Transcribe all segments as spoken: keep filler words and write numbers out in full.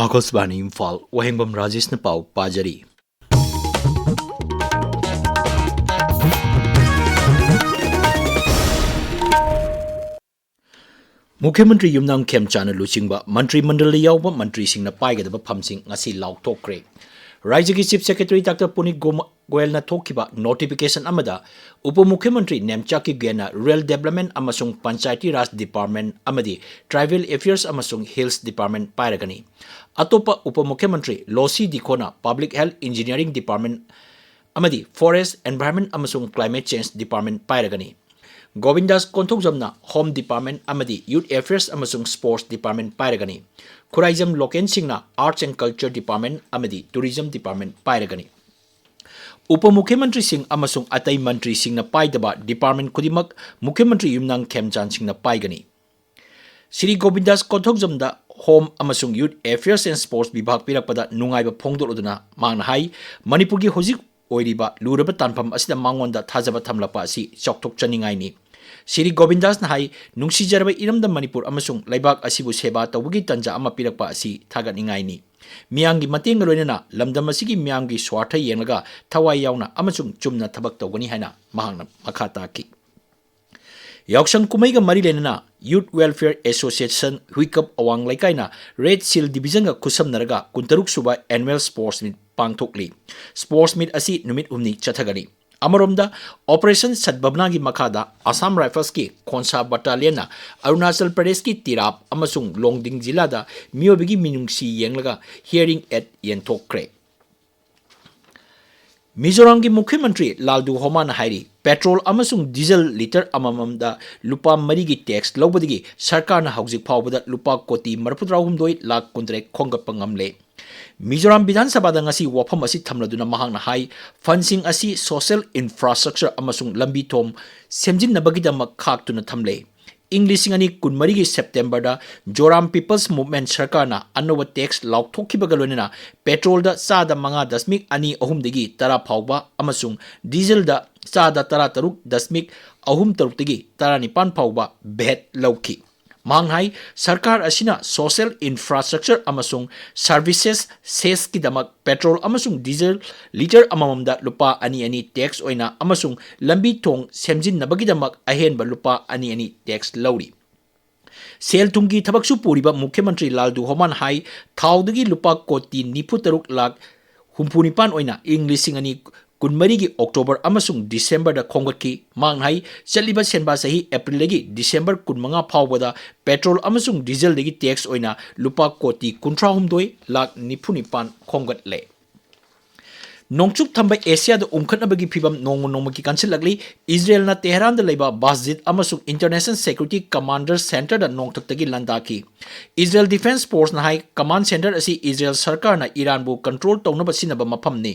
ꯑꯥꯀꯥꯁꯕꯥꯅꯤ ꯏꯝꯐꯥꯜ, ꯋꯥꯍꯦꯡꯕꯝ ꯔꯥꯖꯦꯁꯅ ꯄꯥꯎ ꯄꯥꯖꯔꯤ꯫ ꯃꯨꯈ꯭ꯌ ꯃꯟꯇ꯭ꯔꯤ ꯌꯨꯝꯅꯥꯝ ꯈꯦꯝꯆꯥꯟꯅ ꯂꯨꯆꯤꯡꯕ ꯃꯟꯇ꯭ꯔꯤ ꯃꯟꯗꯜꯗ ꯌꯥꯎꯕ ꯃꯟꯇ꯭ꯔꯤꯁꯤꯡꯅ ꯄꯥꯏꯒꯗꯕ ꯐꯝꯁꯤꯡ ꯉꯁꯤ ꯂꯥꯎꯊꯣꯛꯈ꯭ꯔꯦ꯫ ꯔꯥꯖ꯭ꯌꯒꯤ Chief Secretary Doctor Puneet Gom-, ꯒꯣꯌꯜꯅ ꯊꯣꯛꯈꯤꯕ notification ꯑꯃꯗ ꯎꯄ ꯃꯨꯈ꯭ꯌ ꯃꯟꯇ꯭ꯔꯤ ꯅꯦꯝꯆꯥꯛꯀꯤ ꯒꯦꯟꯅ Rural Development ꯑꯃꯁꯨꯡ Panchayati Raj Department ꯑꯃꯗꯤ Tribal Affairs ꯑꯃꯁꯨꯡ Hills Department ꯄꯥꯏꯔꯒꯅꯤ꯫ ꯑꯇꯣꯞꯄ ꯎꯄ ꯃꯨꯈ꯭ꯌ ꯃꯟꯇ꯭ꯔꯤ ꯂꯣꯁꯤ ꯗꯤꯈꯣꯅ Public Health, Engineering Department ꯑꯃꯗꯤ Forest, Environment ꯑꯃꯁꯨꯡ Climate Change Department ꯄꯥꯏꯔꯒꯅꯤ꯫ ꯒꯣꯕꯤꯟꯗꯥꯁ ꯀꯣꯟꯊꯧꯖꯝꯅ Home Department ꯑꯃꯗꯤ Youth Affairs ꯑꯃꯁꯨꯡ Sports Department ꯄꯥꯏꯔꯒꯅꯤ꯫ ꯈꯨꯔꯥꯏꯖꯝ ꯂꯣꯀꯦꯟ ꯁꯤꯡꯅ Arts and Culture Department ꯑꯃꯗꯤ Tourism Department ꯄꯥꯏꯔꯒꯅꯤ꯫ ꯎꯄ ꯃꯨꯈ꯭ꯌ ꯃꯟꯇ꯭ꯔꯤꯁꯤꯡ ꯑꯃꯁꯨꯡ ꯑꯇꯩ ꯃꯟꯇ꯭ꯔꯤꯁꯤꯡꯅ ꯄꯥꯏꯗꯕ department ꯈꯨꯗꯤꯡꯃꯛ ꯃꯨꯈ꯭ꯌ ꯃꯟꯇ꯭ꯔꯤ ꯌꯨꯝꯅꯥꯝ ꯈꯦꯝꯆꯥꯟ ꯁꯤꯡꯅ ꯄꯥꯏꯒꯅꯤ꯫ ꯁ꯭ꯔꯤ ꯒꯣꯕꯤꯟꯗꯥꯁ ꯀꯣꯟꯊꯧꯖꯝꯗ Home ꯑꯃꯁꯨꯡ Youth Affairs and Sports ꯕꯤꯚꯥꯒ ꯄꯤꯔꯛꯄꯗ ꯅꯨꯡꯉꯥꯏꯕ ꯐꯣꯡꯗꯣꯛꯂꯗꯨꯅ ꯃꯍꯥꯛꯅ ꯍꯥꯏ, ꯃꯅꯤꯄꯨꯔꯒꯤ ꯍꯧꯖꯤꯛ ꯑꯣꯏꯔꯤꯕ ꯂꯨꯔꯕ ꯇꯥꯟꯐꯝ ꯑꯁꯤꯗ ꯃꯉꯣꯟꯗ ꯊꯥꯖꯕ ꯊꯝꯂꯛꯄ ꯑꯁꯤ ꯆꯥꯎꯊꯣꯛꯆꯅꯤꯡꯉꯥꯏꯅꯤ꯫ ꯁ꯭ꯔꯤ ꯒꯣꯕꯤꯟꯗꯥꯁꯅ ꯍꯥꯏ, ꯅꯨꯡꯁꯤꯖꯔꯕ ꯏꯔꯝꯗꯝ ꯃꯅꯤꯄꯨꯔ ꯑꯃꯁꯨꯡ ꯂꯩꯕꯥꯛ ꯑꯁꯤꯕꯨ ꯁꯦꯕꯥ ꯇꯧꯕꯒꯤ ꯇꯥꯟꯖꯥ ꯑꯃ ꯄꯤꯔꯛꯄ ꯑꯁꯤ ꯊꯥꯒꯠꯅꯤꯡꯉꯥꯏꯅꯤ꯫ ꯃꯤꯌꯥꯝꯒꯤ ꯃꯇꯦꯡꯒ ꯂꯣꯏꯅꯅ ꯂꯝꯗꯝ ꯑꯁꯤꯒꯤ ꯃꯤꯌꯥꯝꯒꯤ ꯁ꯭ꯋꯥꯔꯊ ꯌꯦꯡꯂꯒ ꯊꯋꯥꯏ ꯌꯥꯎꯅ ꯑꯃꯁꯨꯡ ꯆꯨꯝꯅ ꯊꯕꯛ ꯇꯧꯒꯅꯤ ꯍꯥꯏꯅ ꯃꯍꯥꯛꯅ ꯃꯈꯥ ꯇꯥꯈꯤ꯫ ꯌꯥꯎꯁꯪ ꯀꯨꯝꯍꯩꯒ ꯃꯔꯤ ꯂꯩꯅꯅ Youth Welfare Association ꯍꯨꯏꯀꯞ ꯑꯋꯥꯡ ꯂꯩꯀꯥꯏꯅ Red Shield Divisionꯒ ꯈꯨꯠꯁꯝꯅꯔꯒ ꯀꯨꯟꯇꯔꯨꯛ ꯁꯨꯕ Annual Sports Meet ꯄꯥꯡꯊꯣꯛꯂꯤ꯫ Sports Meet ꯑꯁꯤ ꯅꯨꯃꯤꯠ ꯍꯨꯝꯅꯤ ꯆꯠꯊꯒꯅꯤ꯫ ꯑꯃꯔꯣꯝꯗ, Operation ꯁꯗꯚꯥꯕꯅꯥꯒꯤ ꯃꯈꯥꯗ Assam Riflesꯀꯤ ꯈꯣꯟꯁꯥ Battalionꯅ ꯑꯔꯨꯅꯥꯆꯜ ꯄ꯭ꯔꯗꯦꯁꯀꯤ ꯇꯤꯔꯥꯞ ꯑꯃꯁꯨꯡ ꯂꯣꯡꯗꯤꯡ ꯖꯤꯂꯥꯗ ꯃꯤꯑꯣꯏꯕꯒꯤ ꯃꯤꯅꯨꯡꯁꯤ ꯌꯦꯡꯂꯒ hearing aid ꯌꯦꯟꯊꯣꯛꯈ꯭ꯔꯦ꯫ ꯃꯤꯖꯣꯔꯥꯝꯒꯤ ꯃꯨꯈ꯭ꯌ ꯃꯟꯇ꯭ꯔꯤ ꯂꯥꯜꯗꯨ ꯍꯣꯃꯥꯅ ꯍꯥꯏꯔꯤ, petrol ꯑꯃꯁꯨꯡ diesel litre ꯑꯃꯃꯝꯗ ꯂꯨꯄꯥ ꯃꯔꯤꯒꯤ tax ꯂꯧꯕꯗꯒꯤ ꯁꯔꯀꯥꯔꯅ ꯍꯧꯖꯤꯛ ꯐꯥꯎꯕꯗ ꯂꯨꯄꯥ ꯀꯣꯇꯤ ꯃꯔꯤꯐꯨꯇꯔꯥꯍꯨꯝꯗꯣꯏ ꯂꯥꯈ ꯀꯨꯟꯇꯔꯦꯠ ꯈꯣꯝꯒꯠꯄ ꯉꯝꯂꯦ꯫ ꯃꯤꯖꯣꯔꯥꯝ ꯕꯤꯙꯥꯟ ꯁꯚꯥꯗ ꯉꯁꯤ ꯋꯥꯐꯝ ꯑꯁꯤ ꯊꯝꯂꯗꯨꯅ ꯃꯍꯥꯛꯅ ꯍꯥꯏ, fundꯁꯤꯡ ꯑꯁꯤ social infrastructure ꯑꯃꯁꯨꯡ ꯂꯝꯕꯤ ꯊꯣꯡ ꯁꯦꯝꯖꯤꯟꯅꯕꯒꯤꯗꯃꯛ ꯈꯥꯛꯇꯨꯅ ꯊꯝꯂꯦ꯫ ꯏꯪ ꯂꯤꯁꯤꯡ ꯑꯅꯤ ꯀꯨꯟꯃꯔꯤꯒꯤ Septemberꯗ Zoram People's Movement ꯁꯔꯀꯥꯔꯅ ꯑꯅꯧꯕ tax ꯂꯥꯎꯊꯣꯛꯈꯤꯕꯒ ꯂꯣꯏꯅꯅ petrolꯗ ꯆꯥꯗ ꯃꯉꯥ ꯗꯁꯃꯤꯛ ꯑꯅꯤ ꯑꯍꯨꯝꯗꯒꯤ ꯇꯔꯥ ꯐꯥꯎꯕ ꯑꯃꯁꯨꯡ dieselꯗ ꯆꯥꯗ ꯇꯔꯥ ꯇꯔꯨꯛ ꯗꯁꯃꯤꯛ ꯑꯍꯨꯝ ꯇꯔꯨꯛꯇꯒꯤ ꯇꯔꯥꯅꯤꯄꯥꯟ ꯐꯥꯎꯕ VAT ꯂꯧꯈꯤ꯫ ꯃꯍꯥꯛꯅ ꯍꯥꯏ, ꯁꯔꯀꯥꯔ ꯑꯁꯤꯅ social infrastructure ꯑꯃꯁꯨꯡ services cessꯀꯤꯗꯃꯛ petrol ꯑꯃꯁꯨꯡ diesel litre ꯑꯃꯃꯝꯗ ꯂꯨꯄꯥ ꯑꯅꯤ ꯑꯅꯤ tax ꯑꯣꯏꯅ ꯑꯃꯁꯨꯡ ꯂꯝꯕꯤ ꯊꯣꯡ ꯁꯦꯝꯖꯤꯟꯅꯕꯒꯤꯗꯃꯛ ꯑꯍꯦꯟꯕ ꯂꯨꯄꯥ ꯑꯅꯤ ꯑꯅꯤ tax ꯂꯧꯔꯤ꯫ ꯁꯦꯜ ꯊꯨꯝꯒꯤ ꯊꯕꯛꯁꯨ ꯄꯨꯔꯤꯕ ꯃꯨꯈ꯭ꯌ ꯃꯟꯇ꯭ꯔꯤ ꯂꯥꯜꯗꯨ ꯍꯣꯃꯥꯟ ꯍꯥꯏ, ꯊꯥꯎꯗꯒꯤ ꯂꯨꯄꯥ ꯀꯣꯇꯤ ꯅꯤꯐꯨ ꯇꯔꯨꯛ ꯂꯥꯈ ꯍꯨꯝꯐꯨ ꯅꯤꯄꯥꯟ ꯑꯣꯏꯅ ꯏꯪ ꯂꯤꯁꯤꯡ ꯑꯅꯤ ꯀꯨꯟꯃꯔꯤꯒꯤ October ꯑꯃꯁꯨꯡ Decemberꯗ ꯈꯣꯝꯒꯠꯈꯤ꯫ ꯃꯍꯥꯛꯅ ꯍꯥꯏ, ꯆꯠꯂꯤꯕ ꯁꯦꯟꯕꯥ ꯆꯍꯤ Aprilꯗꯒꯤ December ꯀꯨꯟꯃꯉꯥ ꯐꯥꯎꯕꯗ petrol ꯑꯃꯁꯨꯡ dieselꯗꯒꯤ tax ꯑꯣꯏꯅ ꯂꯨꯄꯥ ꯀꯣꯇꯤ ꯀꯨꯟꯊ꯭ꯔꯥ ꯍꯨꯝꯗꯣꯏ ꯂꯥꯈ ꯅꯤꯐꯨ ꯅꯤꯄꯥꯟ ꯈꯣꯝꯒꯠꯂꯦ꯫ ꯅꯣꯡꯆꯨꯞ ꯊꯪꯕ ꯑꯦꯁꯤꯌꯥꯗ ꯎꯪꯈꯠꯅꯕꯒꯤ ꯐꯤꯚꯝ ꯅꯣꯡꯃ ꯅꯣꯡꯃꯒꯤ ꯀꯟꯁꯤꯜꯂꯛꯂꯤ꯫ ꯏꯖꯔꯦꯜꯅ ꯇꯦꯍꯔꯥꯟꯗ ꯂꯩꯕ ꯕꯥꯁꯖꯤꯠ ꯑꯃꯁꯨꯡ International Security Commander Centreꯗ ꯅꯣꯡꯊꯛꯇꯒꯤ ꯂꯥꯟꯗꯥꯈꯤ꯫ Israel Defense Forceꯅ ꯍꯥꯏ, command centre ꯑꯁꯤ ꯏꯖꯔꯦꯜ ꯁꯔꯀꯥꯔꯅ ꯏꯔꯥꯟꯕꯨ control ꯇꯧꯅꯕ ꯁꯤꯖꯤꯟꯅꯕ ꯃꯐꯝꯅꯤ꯫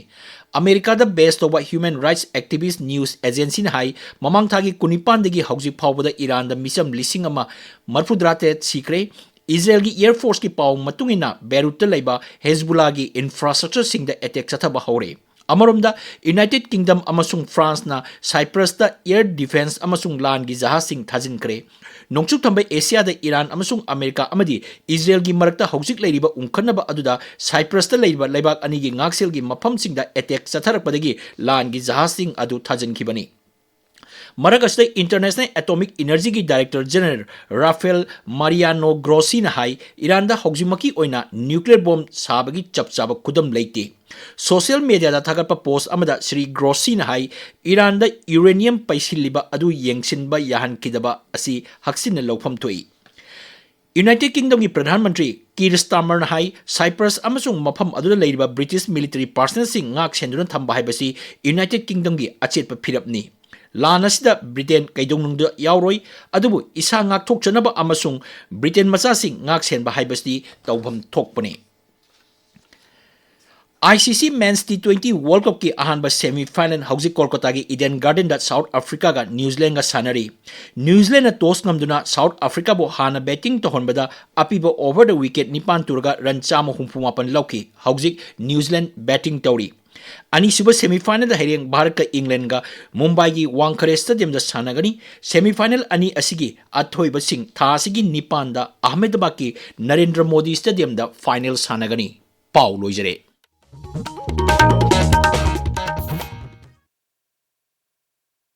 ꯑꯃꯦꯔꯤꯀꯥꯗ base ꯇꯧꯕ human rights activist news agencyꯅ ꯍꯥꯏ, ꯃꯃꯥꯡ ꯊꯥꯒꯤ ꯀꯨꯟꯅꯤꯄꯥꯟꯗꯒꯤ ꯍꯧꯖꯤꯛ ꯐꯥꯎꯕꯗ ꯏꯔꯥꯟꯗ ꯃꯤꯆꯝ ꯂꯤꯁꯤꯡ ꯑꯃ ꯃꯔꯤꯐꯨꯇꯔꯥ ꯇꯔꯦꯠ ꯁꯤꯈ꯭ꯔꯦ꯫ ꯏꯖꯔꯦꯜꯒꯤ Air Forceꯀꯤ ꯄꯥꯎ ꯃꯇꯨꯡ ꯏꯟꯅ, ꯕꯦꯔꯨꯠꯇ ꯂꯩꯕ ꯍꯦꯖꯕꯨꯂꯥꯒꯤ infrastructureꯁꯤꯡꯗ attack ꯆꯠꯊꯕ ꯍꯧꯔꯦ꯫ ꯑꯃꯔꯣꯝꯗ, United Kingdom ꯑꯃꯁꯨꯡ Franceꯅ Cyprusꯇ air defence ꯑꯃꯁꯨꯡ ꯂꯥꯟꯒꯤ ꯖꯍꯥꯖꯁꯤꯡ ꯊꯥꯖꯤꯟꯈ꯭ꯔꯦ꯫ ꯅꯣꯡꯆꯨꯞ ꯊꯪꯕ ꯑꯦꯁꯤꯌꯥꯗ ꯏꯔꯥꯟ ꯑꯃꯁꯨꯡ ꯑꯃꯦꯔꯤꯀꯥ ꯑꯃꯗꯤ ꯏꯖꯔꯦꯜꯒꯤ ꯃꯔꯛꯇ ꯍꯧꯖꯤꯛ ꯂꯩꯔꯤꯕ ꯎꯪꯈꯠꯅꯕ ꯑꯗꯨꯗ Cyprusꯇ ꯂꯩꯔꯤꯕ ꯂꯩꯕꯥꯛ ꯑꯅꯤꯒꯤ ꯉꯥꯛꯁꯦꯜꯒꯤ ꯃꯐꯝꯁꯤꯡꯗ attack ꯆꯠꯊꯔꯛꯄꯗꯒꯤ ꯂꯥꯟꯒꯤ ꯖꯍꯥꯖꯁꯤꯡ ꯑꯗꯨ ꯊꯥꯖꯤꯟꯈꯤꯕꯅꯤ꯫ ꯃꯔꯛ ꯑꯁꯤꯗ, International Atomic Energyꯒꯤ Director General Rafael Mariano Grossina ꯍꯥꯏ, ꯏꯔꯥꯟꯗ ꯍꯧꯖꯤꯛꯃꯛꯀꯤ ꯑꯣꯏꯅ nuclear bomb ꯁꯥꯕꯒꯤ ꯆꯞ ꯆꯥꯕ ꯈꯨꯗꯝ ꯂꯩꯇꯦ꯫ Social mediaꯗ ꯊꯥꯒꯠꯄ post ꯑꯃꯗ ꯁ꯭ꯔꯤ ꯒ꯭ꯔꯣꯁꯤꯅ ꯍꯥꯏ, ꯏꯔꯥꯟꯗ uranium ꯄꯩꯁꯤꯜꯂꯤꯕ ꯑꯗꯨ ꯌꯦꯡꯁꯤꯟꯕ ꯌꯥꯍꯟꯈꯤꯗꯕ ꯑꯁꯤ ꯍꯛꯆꯤꯟꯅ ꯂꯧꯐꯝ ꯊꯣꯛꯏ꯫ United Kingdomꯒꯤ ꯄ꯭ꯔꯙꯥꯟ ꯃꯟꯇ꯭ꯔꯤ ꯀꯤꯔ ꯁ꯭ꯇꯥꯔꯃꯔꯅ ꯍꯥꯏ, ꯁꯥꯏꯄ꯭ꯔꯁ ꯑꯃꯁꯨꯡ ꯃꯐꯝ ꯑꯗꯨꯗ ꯂꯩꯔꯤꯕ British military personnelꯁꯤꯡ ꯉꯥꯛ ꯁꯦꯟꯗꯨꯅ ꯊꯝꯕ ꯍꯥꯏꯕꯁꯤ United Kingdomꯒꯤ ꯑꯆꯦꯠꯄ ꯐꯤꯔꯞꯅꯤ꯫ ꯂꯥꯟ ꯑꯁꯤꯗ ꯕ꯭ꯔꯤꯇꯦꯟ ꯀꯩꯗꯧꯅꯨꯡꯗ ꯌꯥꯎꯔꯣꯏ, ꯑꯗꯨꯕꯨ ꯏꯁꯥ ꯉꯥꯛꯊꯣꯛꯆꯅꯕ ꯑꯃꯁꯨꯡ ꯕ꯭ꯔꯤꯇꯦꯟ ꯃꯆꯥꯁꯤꯡ ꯉꯥꯛ ꯁꯦꯟꯕ ꯍꯥꯏꯕꯁꯤ ꯇꯧꯐꯝ ꯊꯣꯛꯄꯅꯤ꯫ ICC Men's T twenty World Cupꯀꯤ ꯑꯍꯥꯟꯕ semi final ꯍꯧꯖꯤꯛ ꯀꯣꯜꯀꯇꯥꯒꯤ Eden Gardenꯗ South Africaꯒ New Zealandꯒ ꯁꯥꯟꯅꯔꯤ꯫ New Zealandꯅ toss ꯉꯝꯗꯨꯅ South Africaꯕꯨ ꯍꯥꯟꯅ batting ꯇꯧꯍꯟꯕꯗ ꯑꯄꯤꯕ overꯗ wicket ꯅꯤꯄꯥꯟ ꯇꯨꯔꯒ run ꯆꯥꯝꯃ ꯍꯨꯝꯐꯨ ꯃꯥꯄꯟ ꯂꯧꯈꯤ꯫ ꯍꯧꯖꯤꯛ New Zealand batting ꯇꯧꯔꯤ꯫ ꯑꯅꯤꯁꯨꯕ semi final ꯗ ꯍꯌꯦꯡ ꯚꯥꯔꯠꯀ ꯏꯪꯂꯦꯟꯒ ꯃꯨꯝꯕꯥꯏꯒꯤ ꯋꯥꯡꯈꯔꯦ stadium ꯗ ꯁꯥꯟꯅꯒꯅꯤ꯫ Semi final ꯑꯅꯤ ꯑꯁꯤꯒꯤ ꯑꯊꯣꯏꯕꯁꯤꯡ ꯊꯥ ꯑꯁꯤꯒꯤ ꯅꯤꯄꯥꯟꯗ ꯑꯍꯃꯦꯗꯕꯥꯗꯀꯤ ꯅꯔꯦꯟꯗ꯭ꯔ ꯃꯣꯗꯤ stadium ꯗ final ꯁꯥꯟꯅꯒꯅꯤ꯫ ꯄꯥꯎ ꯂꯣꯏꯖꯔꯦ꯫